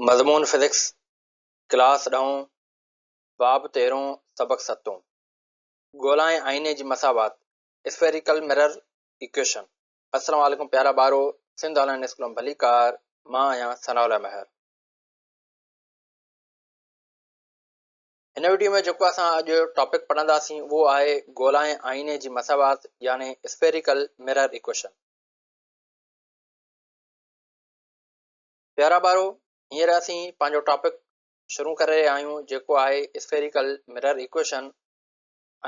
مضمون physics, class ڏهون، باب تيرهون، سبق ستون، گولائين آئيني جي مساوات، Spherical Mirror Equation، السلام عليڪم پيارا ٻارو، سنڌ آن لائين اسڪول ۾ ڀليڪار، مان آهيان ثناء الله مهر. هن وڊيو ۾ جيڪو اسان اڄ ٽاپڪ پڙهنداسين اهو آهي گولائين آئيني جي مساوات يعني Spherical Mirror Equation. پيارا ٻارو، هينئر اسين پنهنجو ٽاپڪ شروع ڪري رهيا آهيون جيڪو آهي اسفيريڪل مرر ايڪويشن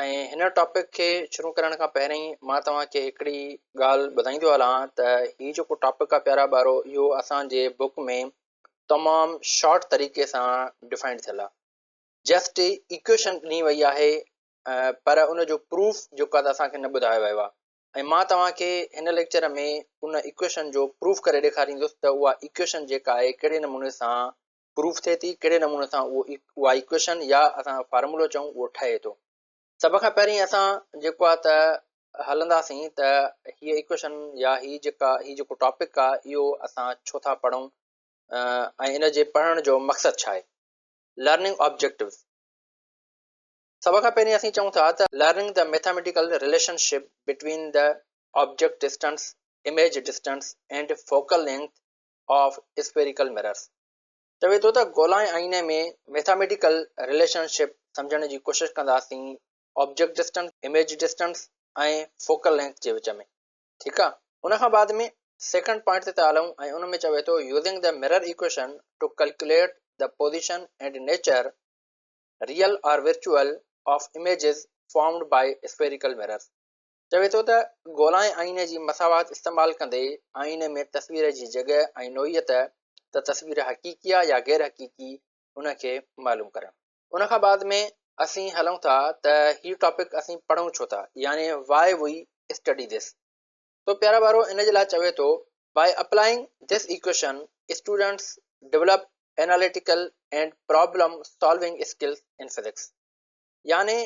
۽ هن ٽاپڪ کي شروع ڪرڻ کان پهرين مان توهان کي هڪڙي ڳالهه ٻڌائيندو هلان ته هي جيڪو ٽاپڪ آهي پيارا ٻارو اهو اسان جي بڪ ۾ تمام شارٽ طريقي سان ڊفائنڊ ٿيل آهي جسٽ ايڪويشن ڏني وئي آهي پر ان جو پروف جيڪو آهي اسان کي نه ٻڌايو ويو آهي ۽ مان توهان کي هن ليڪچر ۾ ان ايڪويشن جو پروف ڪري ڏيکاريندس ته اها ايڪويشن جيڪا آهي ڪهڙي نموني سان پروف ٿئي ٿي، ڪهڙي نموني سان اهو اها ايڪويشن يا اسان فارمولو چئون اهو ٺهي ٿو. سڀ کان پهرين اسان جيڪو آهي ته هلنداسين ته هيء ايڪويشن يا هي جيڪا هي جيڪو ٽاپڪ آهي اهو اسان ڇو ٿا پڙهون ۽ ان جي پڙهڻ جو مقصد ڇا آهي. Learning objectives. سڀ کان پهرين اسين چئون ٿا ته learning the mathematical relationship between the object distance, image distance and focal length of spherical mirrors چوي ٿو ته گولائين آئيني ۾ ميٿاميٽيڪل رليشن شپ سمجهڻ جي ڪوشش ڪنداسين object distance, image distance ۽ focal length جي وچ ۾ ٺيڪ آ ان کان بعد ۾ سيڪنڊ پوائنٽ تي ٿا هلون ۽ ان ۾ چوي ٿو using the mirror equation to calculate the position and nature Real or Virtual of Images Formed by Spherical Mirrors، چوي ٿو ته گولائين آئيني جي مساوات استعمال ڪندي آئيني ۾ تصوير جي جڳهه ۽ نوعيت ته تصوير حقيقي آ يا غير حقيقي ان کي معلوم ڪرڻ. ان کان بعد ۾ اسين هلون ٿا ته هي ٽاپڪ اسين پڙهون ڇو ٿا يعني Why we study this؟ تو پيارا ٻارو ان جي لاء چوي ٿو By applying this equation, students develop analytical and problem solving skills in physics. يعني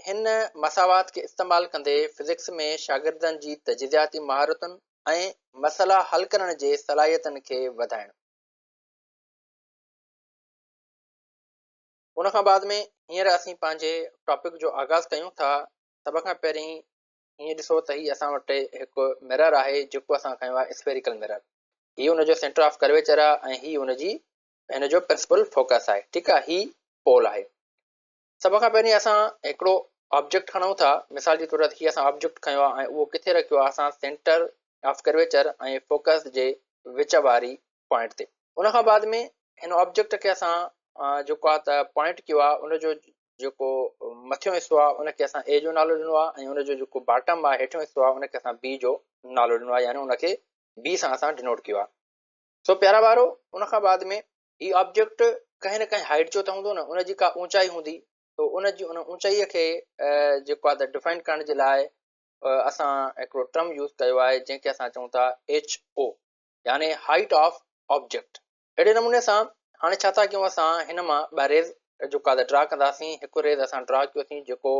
هن مساوات کي استعمال ڪندي فزڪس ۾ شاگردن جي تجزياتي مهارتن ۽ مسئلا حل ڪرڻ جي صلاحيتن کي وڌائڻ. ان کان بعد ۾ هينئر اسين پنهنجي ٽاپڪ جو آغاز ڪيون ٿا. سڀ کان پهرين هيئن ڏسو ته هي اسان وٽ هڪ مرر آهي جيڪو اسان کنيو آهي اسفيريڪل مرر. هي ان جو سينٽر آف ڪرويچر آهي ۽ هي ان جي هن جو پرنسپل فوڪس آهي ٺيڪ آهي هي پول آهي. سڀ کان پهرين اسان هڪڙو آبجيڪٽ کڻون ٿا مثال جي طور تي هي اسان آبجيڪٽ کنيو آهي ۽ اهو ڪٿي رکيو آهي اسان سينٽر آف ڪرويچر ۽ فوڪس جي وچ واري پوائنٽ تي. ان کان بعد ۾ هن آبجيڪٽ کي اسان جيڪو آهي ته پوائنٽ ڪيو آهي ان جو جيڪو مٿيون حصو آهي ان کي اسان اي جو نالو ڏنو آهي ۽ ان جو جيڪو باٽم آهي هيٺيون حصو آهي ان کي اسان بي جو نالو ڏنو آهي يعني ان کي بي سان اسان ڊينوٽ ڪيو آهي. سو پيارا ٻارو ان کان بعد ۾ هي آبجيڪٽ ڪنهن نه ڪنهن هائيٽ جو ته هوندو نه ان جي ڪا اونچائي هوندي تو ان جي ان اونچائي کي جيڪو آهي ته ڊفائن ڪرڻ جي لاء اسان هڪڙو ٽرم يوز ڪيو آهي جنهن کي اسان چئون ٿا ايڇ او يعني هائيٽ آف آبجيڪٽ. اهڙي نموني سان هاڻي ڇا ٿا ڪيون اسان هن مان ٻه ريز جيڪو آهي ڊرا ڪنداسين هڪ ريز اسان ڊرا ڪيوسين جيڪو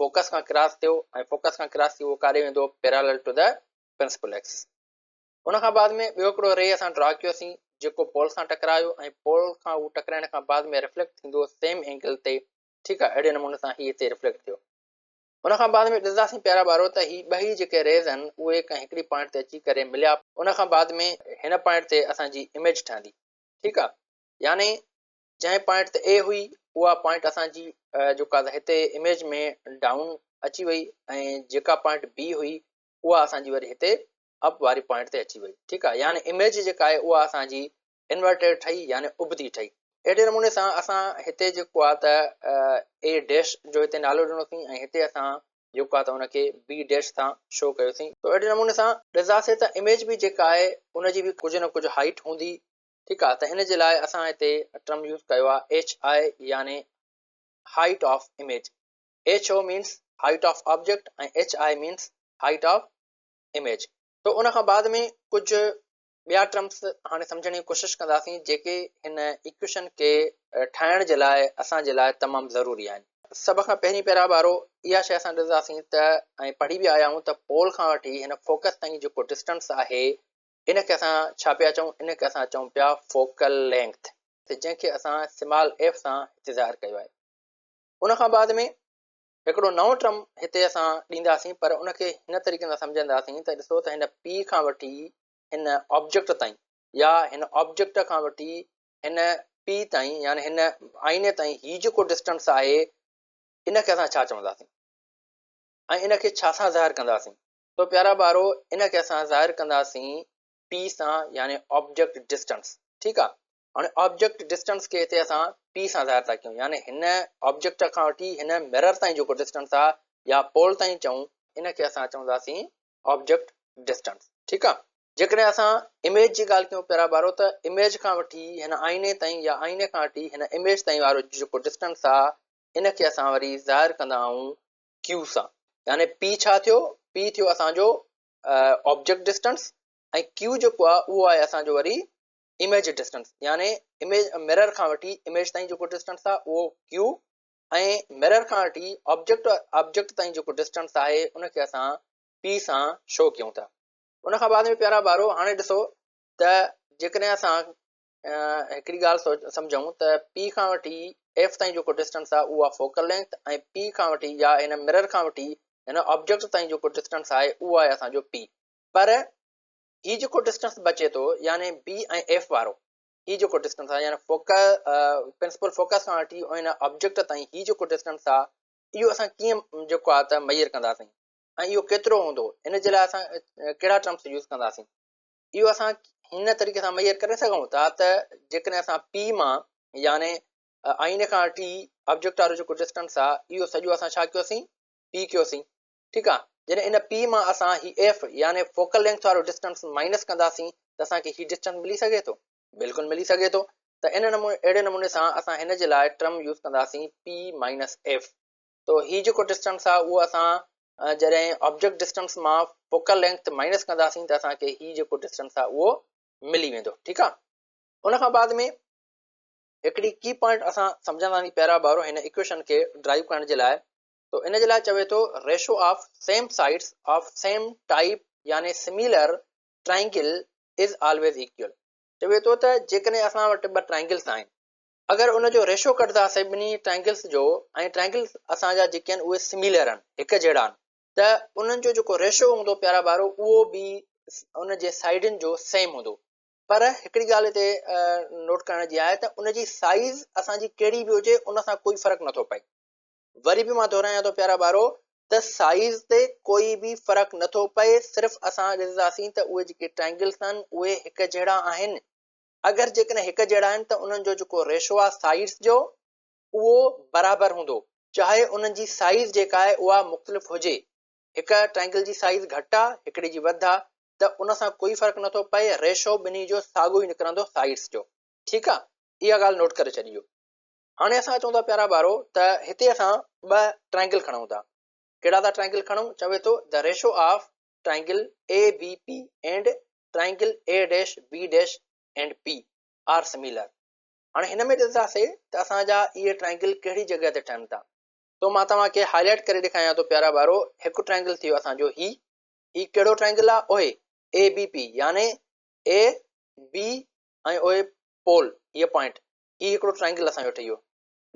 فوڪس کان ڪراس ٿيو ۽ فوڪس کان ڪراس ٿي اهو ڪاڏي ويندو parallel to the principal axis ان کان بعد ۾ ٻيو هڪڙو ري اسان ڊرا ڪيوسين جيڪو پول سان ٽڪرايو ۽ پول کان اهو ٽڪرائڻ کان بعد ۾ ريفليڪٽ ٿيندو سيم اينگل تي ٺيڪ آهي اهڙي نموني سان هي هتي ريفليڪٽ ٿيو ان کان بعد ۾ ڏسنداسين پيارا ٻارو ته هي ٻئي جيڪي ريز آهن اهي ڪنهن هڪڙي پوائنٽ تي اچي ڪري مليا ان کان بعد ۾ هن پوائنٽ تي اسان جي اميج ٺهندي ٺيڪ آ يعني جنهن پوائنٽ تي اي هئي اها پوائنٽ اسان جي جيڪا هتي اميج ۾ ڊائون اچي وئي ۽ جيڪا پوائنٽ بي هئي اها اسان جي وري هتي اپ واري پوائنٽ تي اچي وئي ٺيڪ آ يعني اميج جيڪا آهي اها اسان جي انورٽيڊ ٺهي يعني ابتي ٺهي. اهڙي نموني سان اسان هتي جيڪو آهي ته اي ڊيش جو هتي نالو ڏنوسين ۽ هتي اسان جيڪو آهي ته ان کي بي ڊيش سان شو ڪيوسين. تو اهڙي نموني سان ڏسنداسين ته اميج به جيڪا آهي ان جي به ڪجهه نه ڪجهه هائيٽ هوندي ٺيڪ آهي ته ان جي لاء اسان هتي ٽرم يوز ڪيو آهي ايڇ I يعني height of image H O means height of object ۽ H I means height of image. تو ان کان بعد ۾ ڪجهه ٻيا ٽرمس هاڻي سمجهڻ جي ڪوشش ڪنداسين جيڪي هن ايڪويشن کي ٺاهڻ جي لاء اسان جي لاء تمام ضروري آهن. سڀ کان پهرين پيرا ٻارو اها شيء اسان ڏسنداسين ته ۽ پڙهي به آيا آهيون ته پول کان وٺي هن فوڪس تائين جيڪو ڊسٽنس آهي ان کي اسان ڇا پيا چئون ان کي اسان چئون پيا فوڪل لينگٿ. جنهن کي اسان سمال ايف سان هتي ظاهر ڪيو آهي. ان کان بعد ۾ هڪڙو نئون ٽرم هتي اسان ڏينداسين پر ان کي هن طريقي سان سمجهنداسين ته ڏسو ته هن پي کان وٺي هن آبجيڪٽ تائين يا هن آبجيڪٽ کان وٺي هن پي تائين يعني هن آئيني تائين هي جيڪو ڊسٽنس آهي ان کي اسان ڇا چونداسين ۽ ان کي ڇا سان ظاهر ڪنداسين؟ تو پيارا ٻارو ان کي اسان ظاهر ڪنداسين پي سان يعني آبجيڪٽ ڊسٽنس. ٺيڪ آ، هاڻي آبجيڪٽ ڊسٽنس کي هتي اسان پي سان ظاهر ٿا ڪيون يعني هن آبجيڪٽ کان وٺي هن مرر تائين جيڪو ڊسٽنس آ يا پول تائين چئون ان کي اسان چونداسين آبجيڪٽ ڊسٽنس. ٺيڪ آ، جيڪڏهن اسان اميج جي ڳالهه ڪيون پيارا ٻارو ته اميج کان وٺي هن آئيني تائين يا آئيني کان وٺي هن اميج تائين وارو جيڪو ڊسٽنس آ ان کي اسان وري ظاهر ڪندا آهيون ڪيو سان. يعني پي ڇا ٿيو؟ پي ٿيو اسان جو آبجيڪٽ ڊسٽنس ۽ ڪيو جيڪو آهي اهو آهي اسان جو وري اميج ڊسٽنس يعني اميج مرر کان وٺي اميج تائين جيڪو ڊسٽنس آهي اهو ڪيو ۽ مرر کان وٺي آبجيڪٽ تائين جيڪو ڊسٽنس آهي ان کي اسان پي سان شو ڪيون ٿا. ان کان بعد ۾ پيارا ٻارو هاڻي ڏسو ته جيڪڏهن اسان هڪڙي ڳالهه سمجهون ته پي کان وٺي ايف تائين جيڪو ڊسٽنس آهي اهو آهي فوڪل لينٿ ۽ پي کان وٺي يا هن مرر کان وٺي هن آبجيڪٽ تائين جيڪو ڊسٽنس آهي اهو آهي اسان جو پي. پر هي جيڪو ڊسٽنس بچي ٿو يعني بي ۽ ايف وارو هي جيڪو ڊسٽنس آهي يعني فوڪس پرنسپل فوڪس کان وٺي هن آبجيڪٽ تائين هي جيڪو ڊسٽنس آهي اهو اسان ڪيئن جيڪو آهي ته ميئر ڪنداسين ۽ اهو ڪيترو هوندو ان جي لاء اسان ڪهڙا ٽرمس يوز ڪنداسين؟ اهو اسان هن طريقي سان ميئر ڪري سگهون ٿا ته جيڪڏهن اسان پي مان يعني آئيني کان وٺي آبجيڪٽ وارو جيڪو ڊسٽنس آهي اهو سڄو اسان ڇا ڪيوسين پي ڪيوسين. ٺيڪ آهي، جڏهن ان پي مان اسان هي ايف يعني فوڪل لينٿ وارو ڊسٽنس مائنس ڪنداسين ته اسان کي هي ڊسٽنس ملي سگهي ٿو؟ بلڪل ملي سگهي ٿو. ته ان نموني اهڙي نموني سان اسان هن جي لاء ٽرم يوز ڪنداسين پي مائنس ايف. تو هي جيڪو ڊسٽنس آهي اهو اسان جڏهن آبجيڪٽ ڊسٽنس مان فوڪل لينٿ مائنس ڪنداسين ته اسان کي هي جيڪو ڊسٽنس آهي اهو ملي ويندو. ٺيڪ آهي، ان کان بعد ۾ هڪڙي ڪي پوائنٽ اسان سمجهنداسين پيارا ٻارو هن ايڪويشن کي ڊرائيو ڪرڻ جي لاء. تو ان جي لاء چوي ٿو ratio of same sides of same type يعني similar triangle is always equal. چوي ٿو ته جيڪڏهن اسان وٽ ٻه ٽرائنگلس آهن اگر ان جو ريشو ڪڍنداسين ٻنهي ٽرائنگلس جو ۽ ٽرائنگلس اسان جا جيڪي آهن اهي سميلر آهن هڪ جهڙا آهن ته انهن جو جيڪو ريشو هوندو پيارا ٻارو اهو به ان جي سائيڊن جو سيم هوندو. پر هڪڙي ڳالهه هتي نوٽ ڪرڻ جي آهي ته ان جي سائيز اسان جي ڪهڙي به هجي ان سان ڪوئي فرق نٿو پئي. وري به مان دهرايان ٿو پيارا ٻارو ته سائيز تي ڪوئي به فرق نٿو پئي صرف اسان ڏسنداسين ته اهي جيڪي ٽرائنگلس آهن اهي هڪ جهڙا آهن. اگر جيڪڏهن هڪ جهڙا آهن ته انهن جو جيڪو ريشو آهي سائيڊز جو اهو برابر هوندو چاهي انهن جي سائيز جيڪا آهي اها مختلف هجي. هڪ ٽرائنگل جي سائيز گهٽ آهي هڪڙي جي وڌ آهي ته ان سان ڪوئي فرق نٿو پئي ريشو ٻنهي جو ساڳيو ئي نڪرندو سائيڊز جو. ٺيڪ آهي، اها ڳالهه نوٽ ڪري ڇڏجو. هاڻي اسان اچون ٿا پيارا ٻارو ته هتي اسان ٻه ٽرائنگل کڻون ٿا. ڪهڙا ٿا ٽرائنگل کڻون؟ چوي ٿو the ratio of triangle A B P and triangle A dash B dash and P are similar. هاڻي هن ۾ ڏسنداسين ته اسان جا اهي ٽرائنگل ڪهڙي جڳهه تي ٺهن ٿا. تو مان توهان کي هائي لائيٽ ڪري ڏيکاريان ٿو پيارا ٻارو، هڪ ٽرائنگل ٿيو اسان جو هي، هي ڪهڙو ٽرائنگل آهي؟ اهي اي بي پي يعني اي بي ۽ اهي پول، هيء پوائنٽ، هي هڪڙو ٽرائنگل اسان جو ٺهي ويو،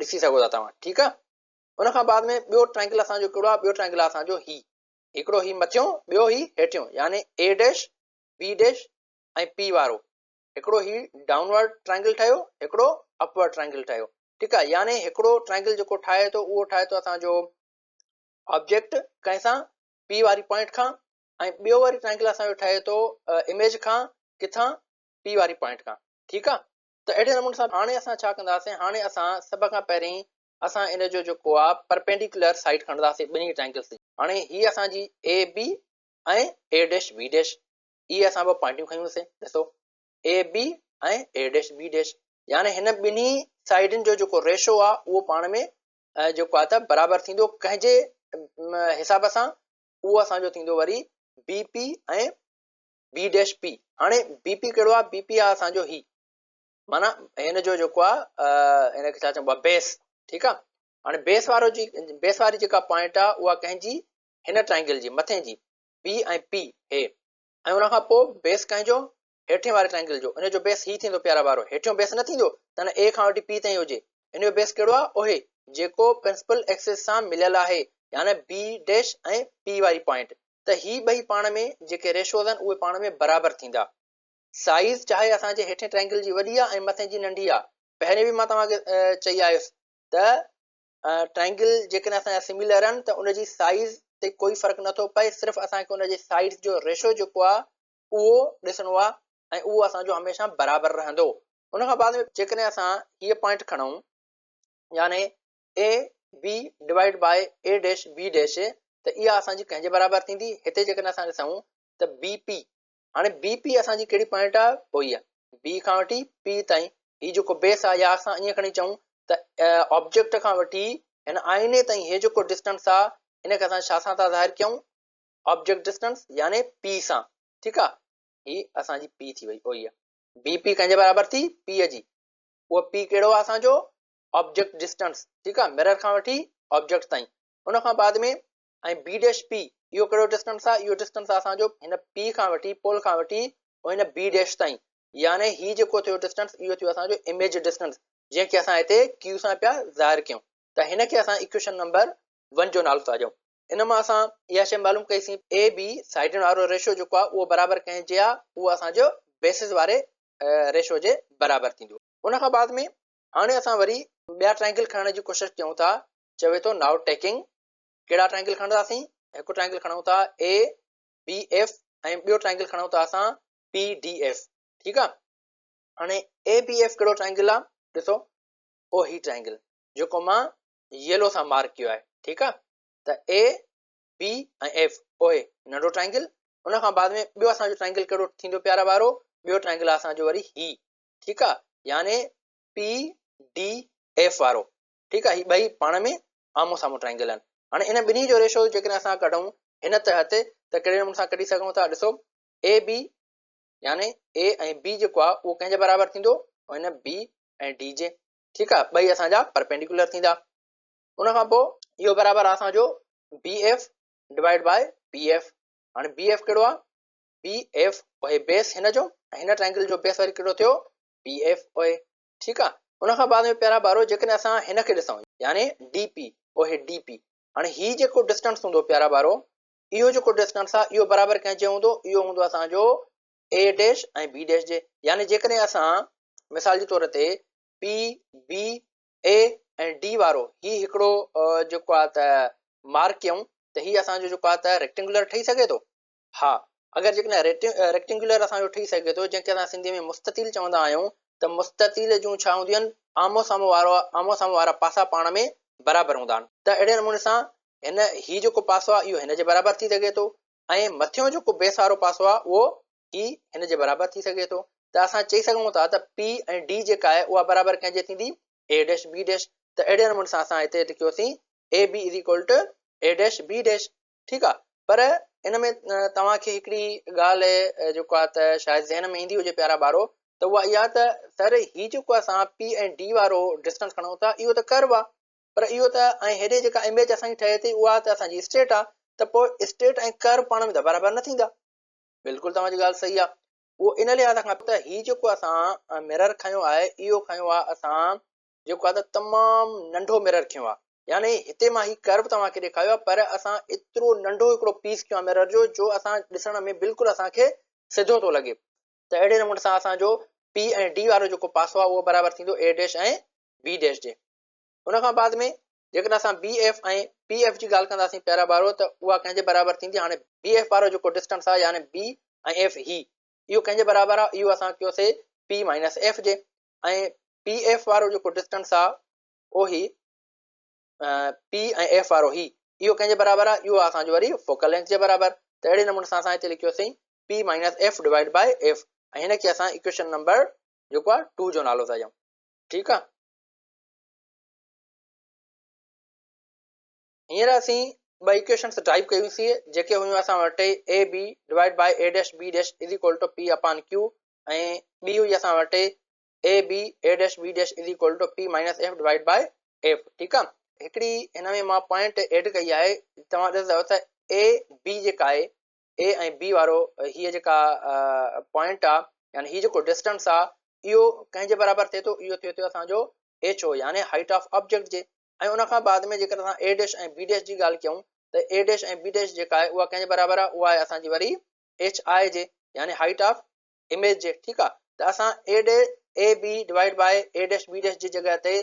ڏسي سگهو ٿا توهان، ٺيڪ آهي. ان کان بعد ۾ ٻيو ٽرائنگل اسان جو ڪهڙو آهي؟ ٻيو ٽرائنگل آهي اسان جو هي، هڪڙو هي مٿيون ٻيو هي هيٺيون يعني اي ڊيش بي ڊيش ۽ پي وارو، هڪڙو هي ڊائونورڊ ٽرائنگل ٺهيو هڪڙو اپورڊ ٽرائنگل ٺهيو. ٺيڪ آهي، يعني هڪڙو ٽرائنگل جيڪو ٺاهي ٿو اهو ٺاهي ٿو اسان جو آبجيڪٽ ڪنهن سان پي واري پوائنٽ کان ۽ ٻيو وري ٽرائنگل اسان جو ٺهي ٿو اميج کان ڪٿان پي واري پوائنٽ کان. ٺيڪ آهي، ته اهڙي نموني سان هاڻي اسان ڇا ڪنداسين، هاڻي اسان سڀ کان پهرين اسان ان جو جيڪو آ پرپينڊيڪولر سائيڊ کڻنداسين ٻنهي ٽرائنگلس جي. هاڻي هي اسان جي اي بي ۽ اي ڊيش بي ڊيش اهي اسان ٻه پوائنٽيون کنيونسين، ڏسو اي بي ۽ اي ڊيش بي ڊيش يعني هن ٻنهي سائيڊن جو جيڪو ريشو آ اهو پاڻ ۾ جيڪو آ ته برابر ٿيندو ڪنهن جي حساب سان، اهو اسان جو ٿيندو وري بي پي ۽ بي ڊيش پي. هاڻي بي پي ڪهڙو آ؟ بي پي آ اسان جو هي، معنيٰ هن جو جيڪو آ هن کي ڇا چئبو آ بيس. ٺيڪ آ، هاڻي بيس وارو جي بيس واري جيڪا پوائنٽ آ اها ڪنهن جي؟ هن ٽرائنگل جي مٿين جي بي ۽ پي هي، ۽ ان کان پوء بيس ڪنهن جو؟ هيٺين واري ٽرائنگل جو ان جو بيس هي ٿيندو پيارا ٻارو هيٺيون بيس نه ٿيندو ته نه اي کان وٺي پي تائين هجي ان جو بيس ڪهڙو آهي اهي جيڪو پرنسپل ايڪسس سان مليل آهي يعني بي ڊيش ۽ پي واري پوائنٽ ته هي ٻئي پاڻ ۾ جيڪي ريشوز آهن اهي پاڻ ۾ برابر ٿيندا سائيز چاهي اسان جي هيٺين ٽرائنگل جي وڏي آهي ۽ مٿين جي ننڍي آهي پهرين به مان توهان کي چئي آيس ته ٽرائنگل جيڪڏهن اسان جا سميلر آهن ته ان جي سائيز تي ڪوئي فرق نٿو پئي صرف اسان کي ان جي سائيڊز جو ريشو جيڪو آهي اهو ڏسڻو آهي ۽ اهو اسان جو هميشه برابر رهندو. ان کان بعد ۾ جيڪڏهن اسان هيء پوائنٽ کڻون يعني A B divide by A dash B dash ته اها اسان جي ڪنهن جي برابر ٿيندي؟ هتي جيڪڏهن اسان ڏسون ته بي پي هاڻي بي پي اسان جي ڪهڙي پوائنٽ آهي؟ اهو ئي آهي بي کان وٺي پي تائين هي جيڪو بيس آهي يا اسان ائين کڻي چئون ته آبجيڪٽ کان وٺي هن آئيني تائين هي جيڪو ڊسٽنس آهي ان کي اسان ڇا سان ٿا ظاهر ڪيون؟ آبجيڪٽ ڊسٽنس يعني پي سان ٺيڪ آ هي اسان جي پي ٿي وئي اوئي بي پي ڪنهن جي برابر ٿي پي جي اهو پي ڪهڙو آ اسان جو آبجيڪٽ ڊسٽنس ٺيڪ آ مرر کان وٺي آبجيڪٽ تائين ان کان بعد ۾ ۽ بي ڊيش پي اهو ڪهڙو ڊسٽنس آ اهو ڊسٽنس آ اسان جو هن پي کان وٺي پول کان وٺي هن بي ڊيش تائين يعني هي جيڪو ٿيو ڊسٽنس اهو ٿيو اسان جو اميج ڊسٽنس جنهن کي اسان هتي ڪيو سان پيا ظاهر ڪيون ته هن کي اسان ايڪويشن نمبر 1 جو نالو ٿا ڏيون ان مان اسان اها شيء معلوم ڪئي سين اي بي سائيڊن وارو ريشو جيڪو آهي اهو برابر ڪنهن جي آهي اهو اسان جو بيسز واري ريشو جي برابر ٿيندو. ان کان بعد ۾ هاڻي اسان وري ٻيا ٽرائنگل کڻڻ جي ڪوشش ڪيون ٿا چوي ٿو نائو ٽيڪنگ ڪهڙا ٽرائنگل کڻنداسين هڪ ٽرائنگل کڻون ٿا اي بي ايف ۽ ٻيو ٽرائنگل کڻون ٿا اسان پي ڊي ايف ٺيڪ آهي هاڻي اي بي ايف ڪهڙو ٽرائنگل آهي ڏسو او هي ٽرائنگل جيڪو مان يلو سان مارڪ ڪيو آهي ٺيڪ آهي ته اي بي ۽ ايف اهي ننڍو ٽرائنگل ان کان بعد ۾ ٻيو اسان جو ٽرائنگل ڪهڙو ٿيندو پيارا ٻارو ٻيو ٽرائنگل اسان جو وري هي ٺيڪ آ يعني پي ڊي ايف وارو ٺيڪ آ هي ٻئي پاڻ ۾ آمهون سامهون ٽرائنگل آهن هاڻي ان ٻنهي جو ريشو جيڪڏهن اسان ڪڍون هن تحت ته ڪهڙي نموني سان ڪڍي سگهون ٿا ڏسو اي بي يعني اي ۽ بي جيڪو آ اهو ڪنهن جي برابر ٿيندو هن بي ۽ ڊي جي ٺيڪ آ ٻئي اسان جا پرپينڊيڪولر ٿيندا ان کان پوء اهو برابر آ اسان جو B F divide by P F هاڻي بي ايف ڪهڙو آ بي ايف اهي بيس هن جو ۽ هن ٽرائنگل جو بيس وري ڪهڙو ٿيو پي ايف اهي ٺيڪ آ ان کان بعد ۾ پيارا ٻارو جيڪڏهن اسان هن کي ڏسون يعني ڊي پي اهي ڊي پي هاڻي هي جيڪو ڊسٽنس هوندو پيارا ٻارو اهو جيڪو ڊسٽنس آ اهو برابر ڪنهن جي هوندو اهو هوندو اسان جو اي ڊيش ۽ بي ڊيش جي يعني جيڪڏهن اسان مثال جي طور تي پي بي اي ۽ ڊي وارو هي هڪڙو جيڪو آهي ته مارڪ ڪيون ته هي اسان جو جيڪو آهي ته ريڪٽينگولر ٺهي سگهي ٿو ها اگر جيڪڏهن ريڪٽينگولر اسان جو ٺهي سگهي ٿو جنهن کي اسان سنڌي ۾ مستطيل چوندا آهيون ته مستطيل جون ڇا هونديون آهن آمهون سامهون وارو آمهون سامهون وارا پاسا پاڻ ۾ برابر هوندا آهن ته اهڙي نموني سان هن هي جيڪو پاسو آهي اهو هن جي برابر ٿي سگهي ٿو ۽ مٿيون جيڪو بيس وارو پاسو آهي اهو هي هن جي برابر ٿي سگهي ٿو ته اسان چئي سگهون ٿا ته پي ۽ ڊي جيڪا آهي اها برابر ڪنهن جي ٿيندي اي ڊيش بي ڊيش ته اهڙي نموني سان اسان هتي لکيوسين A B is equal to A dash B dash ٺيڪ آهي پر ان ۾ توهان کي هڪڙي ڳالهه جيڪو آهي ته شايد ذهن ۾ ايندي هجي پيارا ٻارو ته اها اها ته سر هي جيڪو اسان پي ۽ ڊي وارو ڊسٽنس کڻون ٿا اهو ته ڪرو آهي پر اهو ته ۽ هيڏي جيڪا اميج اسان جي ٺهي ٿي اها ته اسان جي اسٽريٽ آ ته پوء اسٽريٽ ۽ ڪرو پاڻ ۾ ته برابر نه ٿيندا. بلڪل توهان جي ڳالهه صحيح آ. اهو ان لحاظ کان ته هي جيڪو اسان مرر کنيو آهي اهو کنيو آ اسان جيڪو آ ته تمام ننڍو مرر کنيو آ يعني هتي مان هي ڪرو توهان کي ڏيکاريو آ پر اسان ايترو ننڍو هڪڙو پيس کنيو آ مرر جو جو اسان ڏسڻ ۾ بلڪل اسان کي سڌو ٿو لڳي ته اهڙي نموني سان اسان جو پي ۽ ڊي وارو جيڪو پاسو آ اهو برابر ٿيندو اي ڊيش ۽ بي ڊيش جي. ان کان بعد ۾ جيڪڏهن اسان بي ايف ۽ پي ايف جي ڳالهه ڪنداسين پيارا ٻارو ته اها ڪنهن جي برابر ٿيندي هاڻي بي ايف وارو جيڪو ڊسٽنس آهي يعني بي ۽ ايف هي اهو ڪنهن جي برابر آهي اهو اسان ڪيوسي پي مائنس ايف جي ۽ پي ايف وارو جيڪو ڊسٽنس آهي اهو هي پي ۽ ايف وارو هي اهو ڪنهن جي برابر آهي اهو اسان جو وري فوڪل لينٿ جي برابر ته اهڙي نموني سان اسان هتي لکيوسين P minus F divide by F ۽ هن کي اسان ايڪويشن نمبر جيڪو آهي 2 جو نالو ٿا ڏيون ٺيڪ آهي. هينئر اسين ٻه ايڪويشنس ڊرائيو ڪيون سي جيڪي هيون اسان وٽ A B divide by A dash B dash is equal to P upon Q ۽ ٻي هئي اسان وٽ A B A dash B dash is equal to P minus F divide by F ٺيڪ آ. هڪڙي هن ۾ مان پوائنٽ ايڊ ڪئي آهي توهان ڏسندؤ ته اي بي جيڪا آهي اي ۽ بي وارو هيء جيڪا پوائنٽ آ. يعني هي جيڪو ڊسٽنس آ اهو ڪنهن جي برابر ٿئي ٿو اهو ٿئي ٿو اسان جو ايڇ او يعني هائيٽ آف آبجيڪٽ جي ۽ ان کان بعد ۾ جيڪڏهن اسان اي ڊيش ۽ بي ڊيش جي ڳالهه ڪيون ته اي ڊيش ۽ بي ڊيش جيڪا آهي اها ڪنهن جي برابر آهي اها آهي اسان جي وري ايڇ I جي يعني هائيٽ آف اميج جي ٺيڪ آ ته اسان A D A B divide by A dash B dash جي جڳهه تي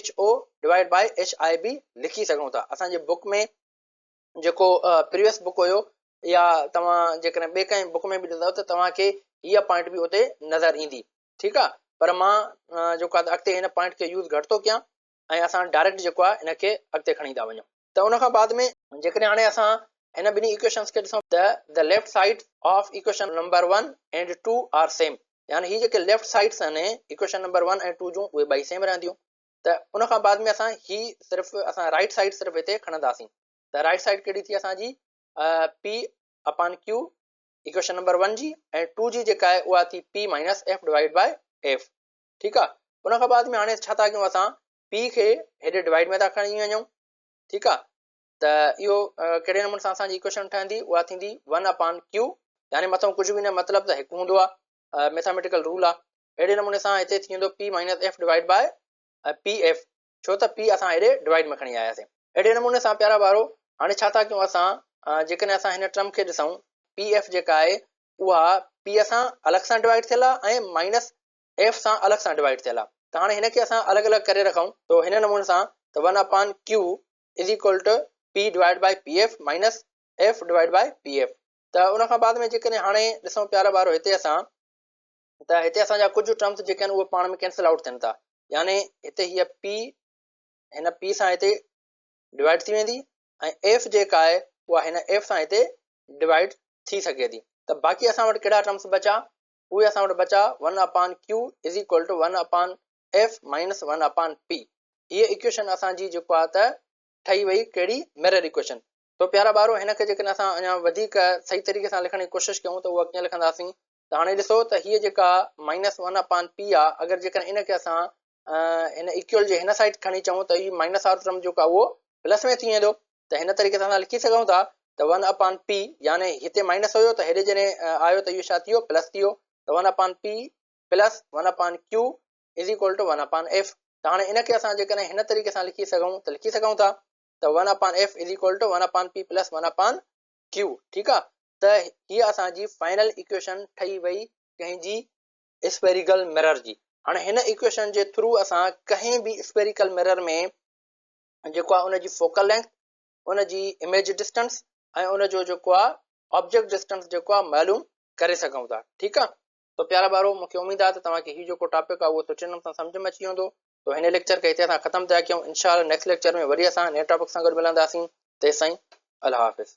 H O divide by H I B لکي سگهون ٿا اسان جي بڪ ۾ جيڪو پريويس بڪ هيو يا توهان جيڪڏهن ٻئي ڪنهن بڪ ۾ به ڏسندو ته توهان کي هيء پوائنٽ به اتي نظر ايندي ٺيڪ آ پر مان جيڪو آ اڳتي هن پوائنٽ کي يوز گهٽ ٿو ڪيان ۽ اسان ڊائريڪٽ جيڪو آ ان کي اڳتي کڻي ٿا وڃون ته ان کان بعد ۾ جيڪڏهن هاڻي اسان هن ٻنهي ايڪويشنس کي ڏسون ته the left side of equation number 1 and 2 are same يعني هي جيڪي ليفٽ سائيڊس آهن ايڪويشن نمبر 1 ۽ 2 جون اهي ٻئي سيم رهنديون ته ان کان بعد ۾ اسان هي صرف اسان رائٽ سائيڊ صرف هتي کڻنداسين ته رائٽ سائيڊ ڪهڙي ٿي اسان جي P upon Q equation number 1 جي ۽ 2 جي جيڪا آهي اها ٿي P minus F divide by F ٺيڪ آ ان کان بعد ۾ هاڻي ڇا ٿا ڪيون اسان پي کي هيڏي ڊوائيڊ ۾ ٿا کڻي وڃون ٺيڪ آ ته اهو ڪهڙي نموني سان اسان جي ايڪويشن ٺهندي اها ٿيندي 1 اپان ڪيو يعني مٿان ڪجهه به نه مطلب ته هڪ هوندو آ ميٿاميٽيڪل رول آ اهڙي نموني سان هتي ٿي ويندو P minus F divide by P F ڇو ته پي اسان هيڏي ڊوائيڊ ۾ کڻي آياسين. اهڙي نموني سان پيارا ٻارو هاڻي ڇا ٿا ڪيون اسان جيڪڏهن اسان هن ٽرم کي ڏسون پي ايف جيڪا آهي اها پي سان الڳ سان ڊوائيڊ ٿيل آهي ۽ مائنس ايف سان الڳ سان ڊوائيڊ ٿيل آهي ته هاڻي هن کي اسان الڳ الڳ ڪري رکون ته هن نموني سان ته 1 upon Q is equal to P divide by P F minus F divide by P F ته ان کان بعد ۾ جيڪڏهن هاڻي ڏسون پيارا ٻارو هتي اسان ته هتي اسان جا ڪجهه ٽرمز جيڪي آهن اهي پاڻ ۾ ڪينسل آئوٽ ٿين ٿا يعني هتي هيء پي هن پي سان هتي ڊوائيڊ ٿي ويندي ۽ ايف جيڪا آهي اها هن ايف سان هتي ڊوائيڊ ٿي سگهي ٿي ته باقي اسان وٽ ڪهڙا ٽرمز بچا اهي اسان وٽ بچا 1 upon Q is equal to 1 upon F minus 1 upon P هيء ايڪويشن اسان جي جيڪو آهي ته ٺهي وئي ڪهڙي مرر ايڪويشن تو پيارا ٻارو هن کي جيڪڏهن اسان اڃا وڌيڪ صحيح طريقي سان لکڻ جي ڪوشش ڪيون ته اها ڪيئن لکنداسين ته هاڻي ڏسو ته هيء جيڪا مائنس ون اپان پي آ اگر جيڪڏهن ان کي اسان هن ايڪول جي هن سائيڊ کڻي چئون ته هي مائنس وارو ٽرم جيڪو آ اهو پلس ۾ ٿي ويندو ته هن طريقي سان اسان لکي سگهون ٿا ته ون اپان پي يعني هتي مائنس هيو ته هيڏي جڏهن آيو ته اهو ڇا ٿي ويو پلس ٿي ويو ته one upon P plus one upon Q is equal to one upon F ته هاڻي ان کي اسان جيڪڏهن هن طريقي سان لکي سگهون ته لکي سگهون ٿا ته one upon F is equal to one upon P plus one upon Q ٺيڪ آ ته هيء اسان جي فائنل ايڪويشن ٺهي وئي ڪنهن جي اسفيريڪل مرر جي. هاڻي هن ايڪويشن جي ٿرو اسان ڪنهن به اسفيريڪل مرر ۾ جيڪو آهي ان جي فوڪل لينٿ، ان جي اميج ڊسٽنس ۽ ان جو جيڪو آهي آبجيڪٽ ڊسٽنس جيڪو آهي معلوم ڪري سگهون ٿا. ٺيڪ آهي تو پيارا ٻارو مون کي اميد آهي ته توهان کي هي جيڪو ٽاپڪ آهي اهو سٺي نموني سان سمجهه ۾ اچي ويندو. تو هن ليڪچر کي هتي اسان ختم ٿا ڪيون انشاء الله نيڪسٽ ليڪچر ۾ وري اسان نئين ٽاپڪ سان گڏ ملنداسين تيستائين الله حافظ.